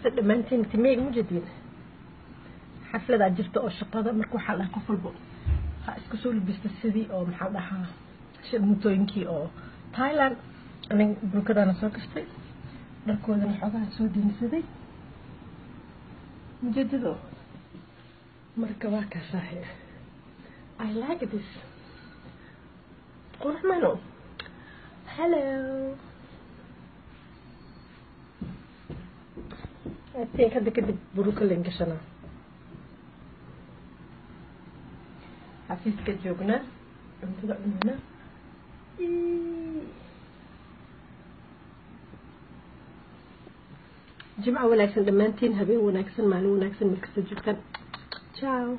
Wanaagsan dhammaantiin. Timeega mujadiin xafladaa jirta oo shaqada. Marka waxaa dhahay qof walbo ha isku soo labista sidii oo maxaa dhahaa mutooyinkii oo Thailand. Aniga burukadaana soo gashtay, dharkoodana xoogaha soo diinsaday mujadido. Marka waa kaasaahe. I like this. Qurux mano? Hello, I think hadda kadib buruka len gashanaa. Xafiiska joognaa, cuntada cunana. Jimco wanaagsan dhammaantiin, habeen wanaagsan, maalin wanaagsan, meel kasta joogtaan. Ciao.